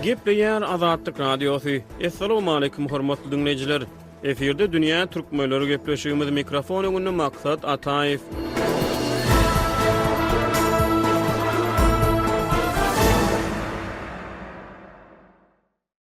Gepleýär Azatlyk Radiosy. Assalamualaikum hormatly diňleýjiler. Efirde dünýä türkmenleri gepleşigimiz mikrofon öňünde Maksat Ataýew.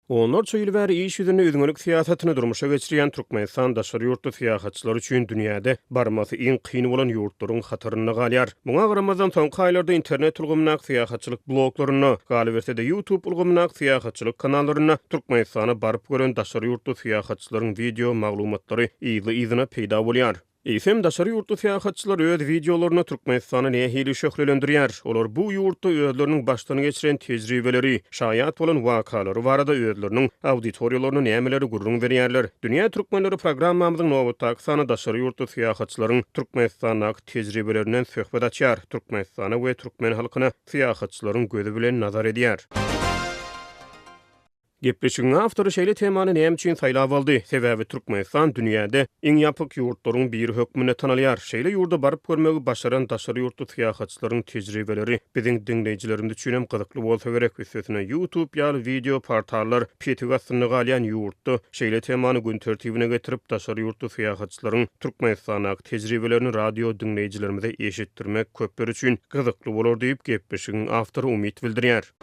Onlarça ýyl bäri iş ýüzünde üzňelik syýasatyny durmuşa geçirýän Türkmenistan daşary ýurtly syýahatçylar üçin dünýäde barmasy iň kyn bolan ýurtlaryň hatarynda galýar. Muňa garamazdan, soňky aýlarda internet ulgamyndaky syýahatçylyk bloglarynda, galyberse-de, YouTube ulgamyndaky syýahatçylyk kanallarynda Türkmenistana baryp gören daşary ýurtly syýahatçylaryň wideo maglumatlary yzly-yzyna peýda bolýar. Eýsem, daşary ýurtly syýahatçylar öz wideolarynda Türkmenistany nähili şöhlelendirýär? Olar bu ýurtda özleriniň başdan geçiren tejribeleri, şaýat bolan wakalary barada özleriniň auditoriýalaryna nämeleri gürrüň berýärler? Dünýä türkmenleri programmamyzyň nobatdaky sany daşary ýurtly syýahatçylaryň Türkmenistandaky tejribelerinden söhbet açýar, Türkmenistana we türkmen halkyna syýahatçylaryň gözi bilen nazar edýär. Gepleşigiň awtory şeýle temany näme üçin saýlap aldy? Sebäbi Türkmenistan dünýäde iň ýapyk ýurtlaryň biri hökmünde tanalýar. Şeýle ýurda baryp görmegi başaran daşary ýurtly syýahatçylaryň tejribeleri biziň diňleýjilerimiz üçinem gyzykly bolsa gerek. Üstesine YouTube ýaly wideo portallar petik astynda galýan ýurtda şeýle temany gün tertibine getirip, daşary ýurtly syýahatçylaryň Türkmenistandaky tejribelerini radio diňleýjilerimize eşitdirmek köpler üçin gyzykly bolar diýip, gepleşigiň awtory umyt bildirýär.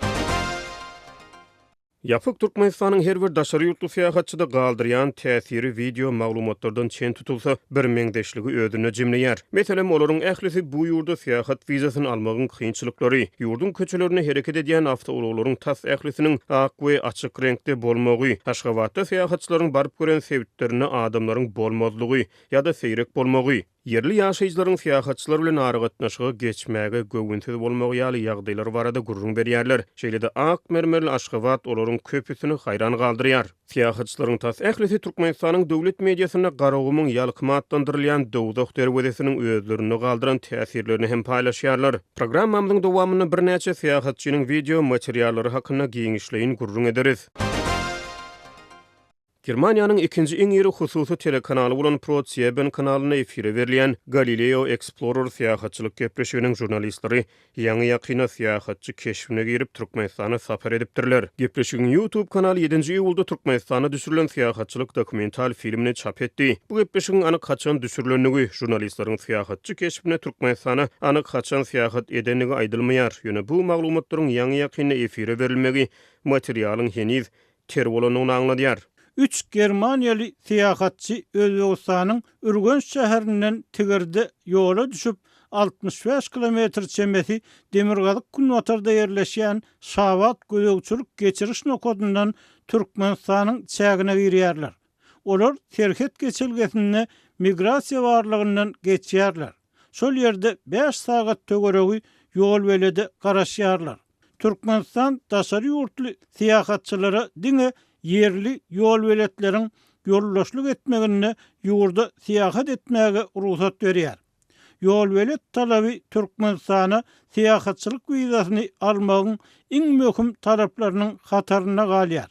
Ýapyk Türkmenistanyň her bir daşary ýurtly syýahatçyda galdyrýan täsiri wideo maglumatlardan çen tutulsa, birmeňzeşligi özünde jemleýär. Meselem, olaryň ählisi bu ýurda syýahat wizasyny almagyň kynçylyklary, ýurduň köçelerinde hereket edýän awtoulaglaryň tas ählisiniň ak we açyk reňkde bolmagy, Aşgabatda syýahatçylaryň baryp gören sebitlerinde adamlaryň bolmazlygy ýa-da seýrek bolmagy, Ýerli ýaşaýjylaryň syýahatçylar bilen aragatnaşyga geçmäge göwünsiz bolmagy ýaly ýagdaýlar barada gürrüň berýärler. Şeýle-de ak mermerli Aşgabat olaryň köpüsini haýran galdyrýar. Syýahatçylaryň tas ählisi Türkmenistanyň döwlet mediasynda Garagumuň ýalkymy atlandyrylýan Dowzah derwezesiniň özlerinde galdyran täsirlerini hem paýlaşýarlar. Programmamyzyň dowamynda birnäçe syýahatçynyň wideo materiallary hakynda giňişleýin gürrüň ederis. Germaniýanyň ikinji iň iri hususy telekanaly bolan ProSieben kanalynda efire berilýän Galileo Explorer syýahatçylyk gepleşiginiň žurnalistleri ýaňy-ýakynda syýahatçy keşbine girip, Türkmenistana sapar edipdirler. Gepleşigiň YouTube kanaly ýedinji iýulda Türkmenistanda düşürilen syýahatçylyk dokumental filmini çap etdi. Bu gepleşigiň anyk haçan düşürilendigi, žurnalistleriň syýahatçy keşbinde Türkmenistana anyk haçan syýahat edendigi aýdylmaýar. Ýöne bu maglumatlaryň ýaňy-ýakynda efire berilmegi materialyň heniz ter bolandygyny aňladýar. Üç germaniýaly syýahatçy Özbegistanyň Ürgenç şäherinden Tigirde ýola düşüp, 65 kilometr çemesi demirgazyk-günbatarda ýerleşýän Şabat gözegçilik-geçiriş nokadyndan Türkmenistanyň çägine girýärler. Olar serhet geçelgesinde migrasiýa barlagyndan geçýärler. Şol ýerde bäş sagat töweregi ýolbelede garaşýarlar. Türkmenistan daşary ýurtly syýahatçylara diňe ýerli ýolbeletleriň ýoldaşlyk etmeginde ýurda syýahat etmäge rugsat berýär. Ýolbelet talaby Türkmenistana syýahatçylyk wizasyny almagyň iň möhüm talaplarynyň hatarynda galýar.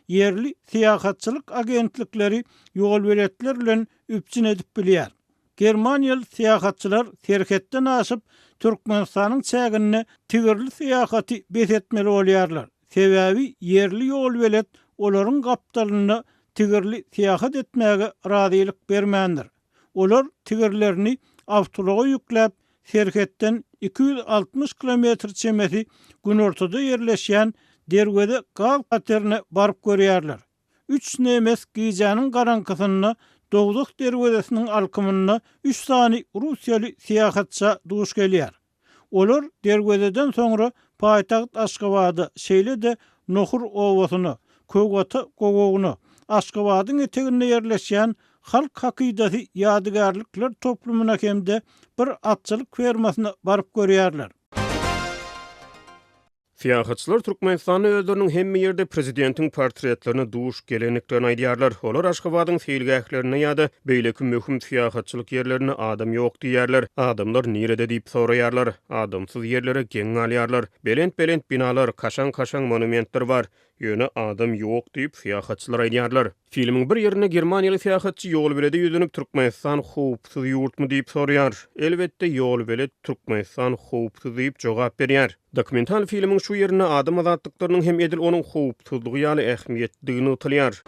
Ýerli syýahatçylyk agentlikleri ýolbeletler bilen üpjün edip bilýär. Germaniýaly syýahatçylar serhetden aşyp, Türkmenistanyň çäginde tigirli syýahaty bes etmeli bolýarlar. Sebäbi ýerli ýolbelet olaryň gapdalynda tigirli syýahat etmäge razylyk bermändir. Olar tigirlerini awtoulaga ýükläp, serhetden 260 kilometr çemesi günortada ýerleşýän Derweze gaz katerine baryp görýärler. Üç nemes gijäniň garaňkysynda Dowzah derwezesiniň alkymynda üç sany russiýaly syýahatça duş gelýär. Olar derwezeden soňra paýtagt Aşgabada, şeýle-de Nohur obasyna, Köwata gowagyna, Aşgabadyň eteginde ýerleşýän Halk hakydasy ýadygärlikler toplumyna hem-de bir atçylyk fermasyna baryp görýärler. Syýahatçylar Türkmenistanda özleriniň hemme ýerde prezidentiň portretlerine duş gelendiklerini aýdýarlar. Olar Aşgabadyň seýilgählerinde ýa-da beýleki möhüm syýahatçylyk ýerlerinde adam ýok diýýärler. Adamlar nirede diýip soraýarlar. Adamsyz ýerlere geň galýarlar. Belent-belent binalar, kaşaň-kaşaň monumentler bar. Ýöne adam ýok diýip, syýahatçylar aýdýarlar. Filmiň bir ýerinde germaniýaly syýahatçy ýolbelede ýüzlenip, Türkmenistan howpsuz ýurtmy diýip soraýar. Elbetde, ýolbelet Türkmenistan howpsuz diýip jogap berýär. Dokumental filmiň şu ýerinde adam azatlyklarynyň hem edil onuň howpsuzlygy ýaly ähmiýetlidigi nygtalýar.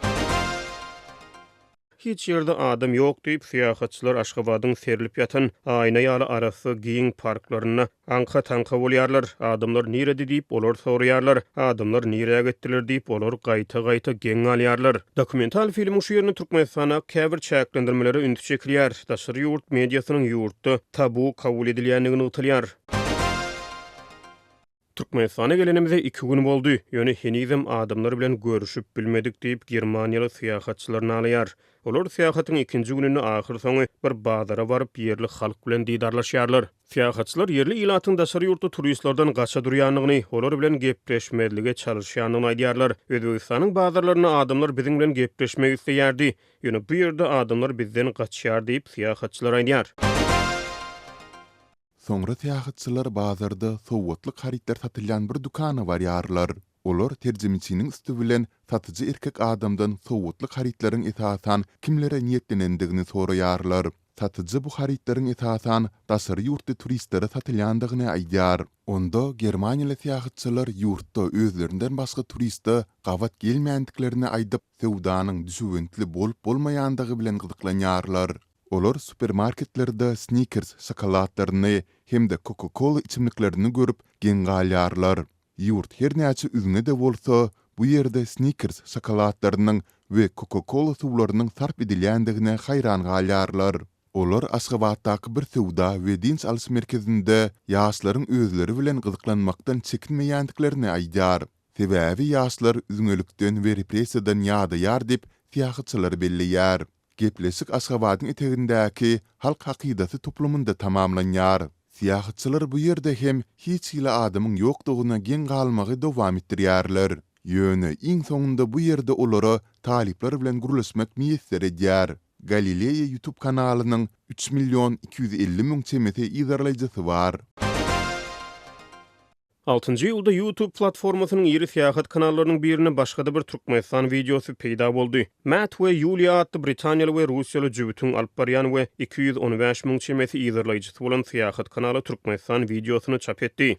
Hiç ýerde adam ýok diýip, syýahatçylar Aşgabadyň serlip ýatan, aýna ýaly arassa, giň parklarynda aňka-taňka bolýarlar. Adamlar nirede diýip, olar soraýarlar. Adamlar nirä gitdiler diýip, olar gaýta-gaýta geň galýarlar. Dokumental filmiň şu ýerinde Türkmenistandaky käbir çäklendirmelere üns çekilýär. Daşary ýurt mediasynyň ýurtda tabu kabul edilýändigi nygtalýar. Türkmenistana gelenimize iki gün boldy, ýöne henizem adamlar bilen görüşip bilmedik diýip, germaniýaly syýahatçylar nalaýar. Olar syýahatyň ikinji gününde ahyrsoňy bir bazara baryp, ýerli halk bilen didarlaşýarlar. Syýahatçylar ýerli ilatyň daşary ýurtly turistlerden gaça durýandygyny, olar bilen gepleşmezlige çalyşýandygyny aýdýarlar. Özbegistanyň bazarlarynda adamlar biziň bilen gepleşmek isleýärdi, ýöne bu ýerde adamlar bizden gaçýar diýip, syýahatçylar aýdýar. Soňra syýahatçylar bazarda sowgatlyk harytlar satylýan bir dükana barýarlar. Olar terjimeçiniň üsti bilen satyjy erkek adamdan sowgatlyk harytlaryň esasan kimlere niýetlenendigini soraýarlar. Satyjy bu harytlaryň esasan daşary ýurtly turistlere satylýandygyny aýdýar. Onda germaniýaly syýahatçylar ýurtda özlerinden başga turiste gabat gelmändiklerini aýdyp, söwdanyň düşewüntli bolup-bolmaýandygy bilen gyzyklanýarlar. Olar supermarketlerde Snickers şokoladlaryny hem-de Coca-Cola içimliklerini görüp, geň galýarlar. Ýurt her näçe üzňe-de bolsa, bu ýerde Snickers şokoladlarynyň we Coca-Cola suwlarynyň sarp edilýändigine haýran galýarlar. Olar Aşgabatdaky bir söwda we dynç alyş merkezinde ýaşlaryň özleri bilen gyzyklanmakdan çekinmeýändiklerini aýdýar. Sebäbi ýaşlar üzňelikden we repressiýadan ýadaýar diýip, syýahatçylar belleýär. Gepleşik Aşgabadyň etegindäki Halk hakydasy toplumynda tamamlanýar. Syýahatçylar bu ýerde hem hiç hili adamyň ýokdugyna geň galmagy dowam etdirýärler. Ýöne iň soňunda bu ýerde olara talyplar bilen gürleşmek miýesser edýär. Galileýa YouTube kanalynyň üç million 250 müň çemesi yzarlaýjysy bar. Altynjy iýulda YouTube platformasynyň iri syýahat kanallarynyň birinde başga-da bir Türkmenistan wideosy peýda boldy. Matt we Ýuliýa atly britaniýaly we russiýaly jübütiň alyp barýan we 215 müň çemesi yzarlaýjysy bolan syýahat kanaly Türkmenistan wideosyny çap etdi.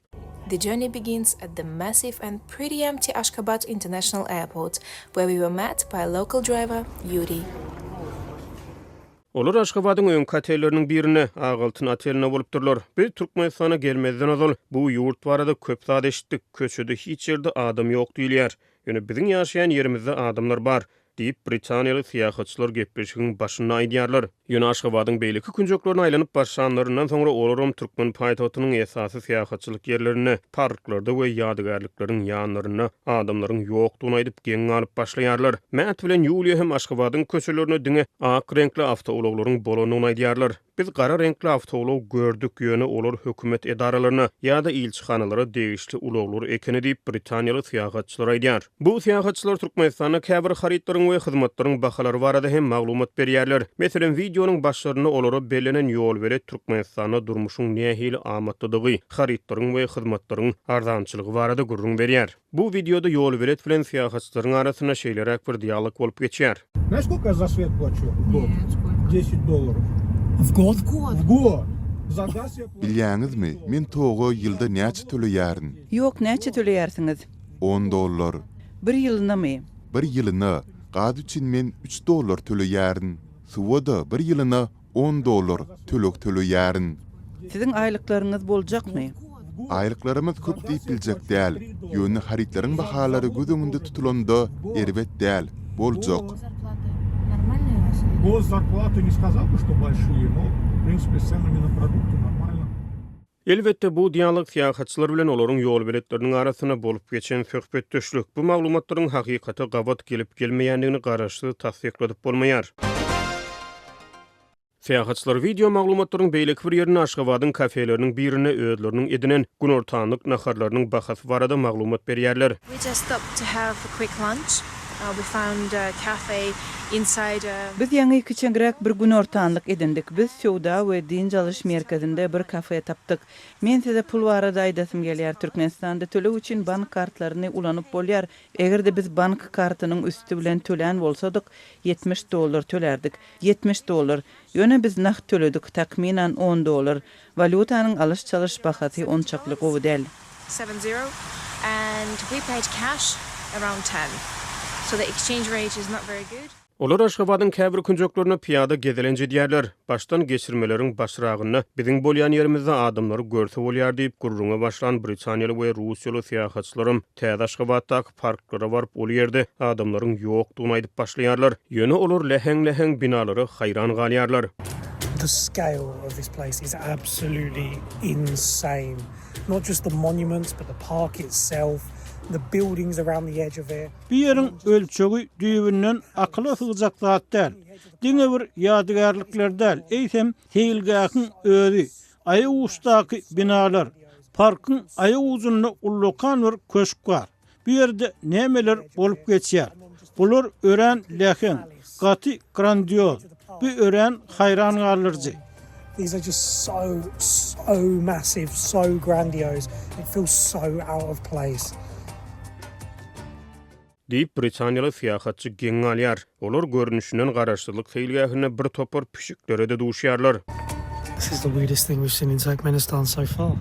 The journey begins at the massive and pretty empty Ashgabat International Airport, where we were met by local driver Yuri. Olar Aşgabadyň öňki otelleriniň birinde, Ak altyn otelinde bolupdyrlar. Biz Türkmenistana gelmezden ozal bu ýurt barada köp zat eşitdik. Köçede hiç ýerde adam ýok diýilýär. Ýöne biziň ýaşaýan ýerimizde adamlar bar, diýip, britaniýaly syýahatçylar gepleşigiň başynda aýdýarlar. Ýöne Aşgabadyň beýleki künjeklerine aýlanyp başlanlaryndan soňra olaram türkmen paýtagtynyň esasy syýahatçylyk ýerlerinde, parklarda we ýadygärlikleriň ýanlarynda adamlaryň ýokdugyny aýdyp, geň galyp başlaýarlar. Matt bilen Ýuliýa hem Aşgabadyň köçelerinde diňe ak reňkli awtoulaglaryň bolandygyny aýdýarlar. Biz gara reňkli awtoulag gördük, ýöne olar hökümet edaralaryna ýa-da ilçihanalara degişli ulaglar ekeni diýip, britaniýaly syýahatçylar aýdýar. Bu syýahatçylar Türkmenistanda käbir harytlaryň we hyzmatlaryň bahalary barada hem maglumat berýärler. Meselem, wideonyň başlarynda olara bellenen ýolbelet Türkmenistanda durmuşyň nähili amatlydygy, harytlaryň we hyzmatlaryň arzançylygy barada gürrüň berýär. Bu wideoda ýolbelet bilen syýahatçylaryň arasynda şeýleräk bir dialog bolup geçýär. Znaешь сколько я за свет плачу в год? Нет, сколько? 10 долларов. В год? В год. В год. За газ я плачу. Bilýäňizmi, men toga ýylda näçe töleýärin? Ýok, näçe töleýärsiňiz? On dollar. Bir ýylynamy? Bir ýylyna. Gaz üçin men üç dollar töleýärin. Suwa-da bir ýylyna On dollar töleg töleýärin. Siziň aýlyklaryňyz boljakmy? Aýlyklarymyz köp diýip biljek däl, ýöne harytlaryň bahalary göz öňünde tutulanda erbet däl, boljak. Elbetde, bu dialog syýahatçylar bilen olaryň ýolbeletleriniň arasynda bolup geçen söhbetdeşlik. Bu maglumatlaryň hakykata gabat gelip-gelmeýändigini garaşsyz tassykladyp bolmaýar. Syýahatçylar wideo maglumatlaryň beýleki bir ýerinde Aşgabadyň kafeleriniň birinde özleriniň edinen günortanlyk naharlarynyň bahasy barada maglumat berýärler. We just stopped to have a quick lunch. We found a cafe inside a. Biz ýaňy kiçeňräk bir günortanlyk edindik. Biz söwda we dynç alyş merkezinde bir kafe tapdyk. Men size pul barada aýdasym gelýär. Türkmenistanda töleg üçin bank kartlaryny ulanyp bolýar. Eger-de biz bank kartynyň üsti bilen tölän bolsadyk, 70 dollar tölärdik. 70 dollar. Ýöne biz nagt töledik, takmynan on dollar. Walýutanyň alyş-çalyş bahasy onçakly gowy däl. Seven zero and we paid cash around ten. So the exchange rate is not very good. Olar Aşgabadyň käbir künjeklerinde pyýada gezelenç edýärler. Başdan geçirmeleriň başragynda biziň bolýan ýerimizde adamlary görse bolýar diýip gürrüňe başlan britaniýaly we russiýaly syýahatçylaram täze Aşgabatdaky parklara baryp ol ýerde adamlaryň ýokdugyny aýdyp başlaýarlar. Ýöne olar läheň-läheň binalara haýran galýarlar. The scale of this place is absolutely insane. Not just the monuments but the park itself, the buildings around the edge of it. Bu ýeriň ölçegi düýbünden akyla sygjak zat däl. Diňe bir ýadygärlikler däl, eýsem seýilgähiň özi, Aýaguçdaky binalar, parkyň aýagujunda ullakan bir köşk bar. Bu ýerde nämeler bolup geçýär? Bular örän läheň, gaty grandioz. Bu örän haýran galdyryjy. These are just so, so massive, so grandiose. It feels so out of place. Diýip, britaniýaly syýahatçy geň galýar. Olar görnüşinden Garaşsyzlyk seýilgähinde bir topar pişiklere-de duşýarlar. This is the weirdest thing we've seen in Turkmenistan so far.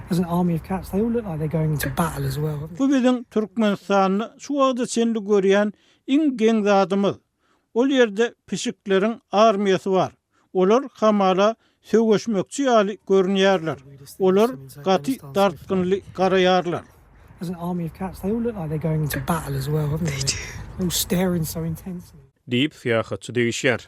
There's an army of cats. They all look like they're going into battle as well. Bu biziň Türkmenistanda şu wagta çenli görýän iň geň zadymyz. Ol ýerde pişikleriň armiýasy bar. Olar hamala söweşmekçi ýaly görünýärler. Olar gaty dartgynly garaýarlar. Diýip, syýahatçy degişýär.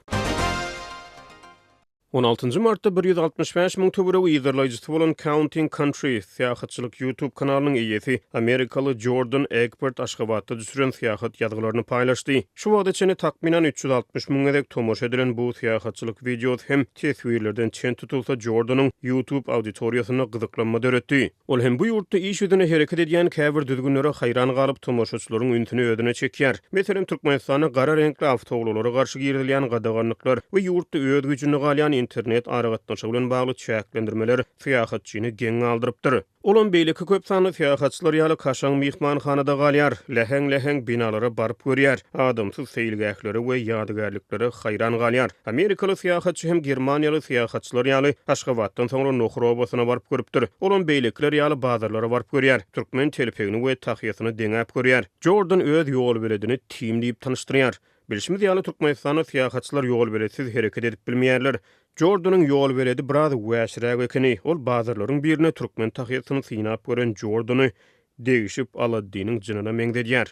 On altynjy martda 165 müň töweregi yzarlaýjysy bolan Counting Countries syýahatçylyk YouTube kanalynyň eýesi, amerikaly Jordan Egbert Aşgabatda düşüren syýahat ýazgylaryny paýlaşdy. Şu wagta çenli takmynan 360 müň gezek tomaşa edilen bu syýahatçylyk wideosy hem teswirlerden çen tutulsa Jordanyň YouTube auditoriýasynda gyzyklanma döretdi. Ol hem bu ýurtda iş ýüzünde hereket edýän käbir düzgünlere haýran galyp, tomaşaçylaryň ünsüni özüne çekýär. Meselem, Türkmenistanda gara reňkli awtoulaglara garşy girizilýän gadaganlyklar we ýurtda öz güýjünde galýan internet aragatnaşygy bilen bagly çäklendirmeler syýahatçyny geň galdyrypdyr. Olam beýleki köp sanly syýahatçylar ýaly kaşaň myhmanhanada galýar, läheň-läheň binalara baryp görýär, adamsyz seýilgählere we ýadygärliklere haýran galýar. Amerikaly syýahatçy hem germaniýaly syýahatçylar ýaly Aşgabatdan soňra Nohur obasyna baryp görüpdir. Olam beýlekiler ýaly bazarlara baryp görýär. Türkmen telpegini we tahýasyny deňäp görýär. Jordan öz ýolbeledini Tim diýip tanyşdyrýar. Bilşimiz ýaly, Türkmenistanda syýahatçylar ýolbeletsiz hereket edip bilmeýärler. Jordanyň ýolbeledi biraz wäşiräk ekeni. Ol bazarlaryň birinde türkmen tahýasyny synap gören Jordany degişip Aladdiniň jynyna meňzedýär.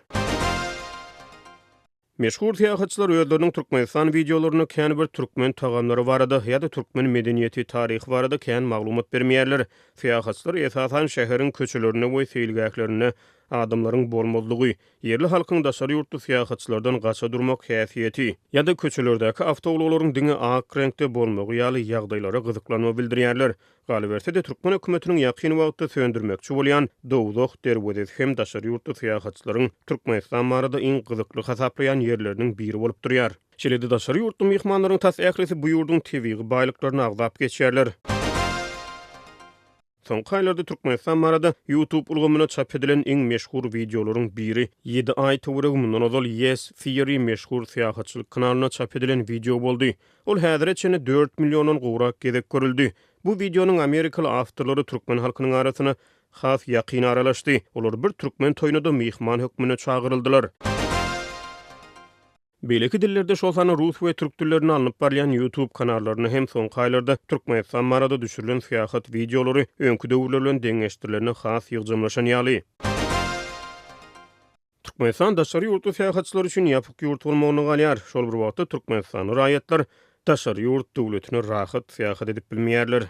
Meşhur syýahatçylar özleriniň Türkmenistan wideolarynda kän bir türkmen tagamlary barada ýa-da türkmen medeniýeti, taryhy barada kän maglumat bermeýärler. Syýahatçylar esasan şäheriň köçelerinde we seýilgählerinde adamlaryň bolmazlygy, ýerli halkyň daşary ýurtly syýahatçylardan gaça durmak häsiýeti ýa-da köçelerdäki awtoulaglaryň diňe ak reňkde bolmagy ýaly ýagdaýlara gyzyklanma bildirýärler. Galyberse-de, türkmen hökümetiniň ýakyn wagtda söndürmekçi bolýan Dowzah derwezesi hem daşary ýurtly syýahatçylaryň Türkmenistan barada iň gyzykly hasaplaýan ýerleriniň biri bolup durýar. Şeýle-de daşary ýurtly myhmanlaryň tas ählisi bu ýurduň tebigy baýlyklaryny agzap geçýärler. Soňky aýlarda Türkmenistan barada YouTube ulgamynda çap edilen iň meşhur wideolaryň biri ýedi aý töweregi mundan ozal Yes Theory meşhur syýahatçylyk kanalynda çap edilen wideo boldy. Ol häzire çenli dört milliondan gowrak gezek görüldi. Bu wideonyň amerikaly awtorlary türkmen halkynyň arasyna has ýakyn aralaşdy. Olar bir türkmen toýuna-da myhman hökmünde çagyryldylar. Beýleki dillerde, şol sanda rus we türk dillerinde alnyp barylýan YouTube kanallarynda hem soňky aýlarda Türkmenistan barada düşürilen syýahat wideolary öňki döwürler bilen deňeşdirilende has ýygjamlaşan ýaly. Türkmenistan daşary ýurtly syýahatçylar üçin ýapyk ýurt bolmagyna galýar. Şol bir wagtda türkmenistanly raýatlar daşary ýurt döwletine rahat syýahat edip bilmeýärler.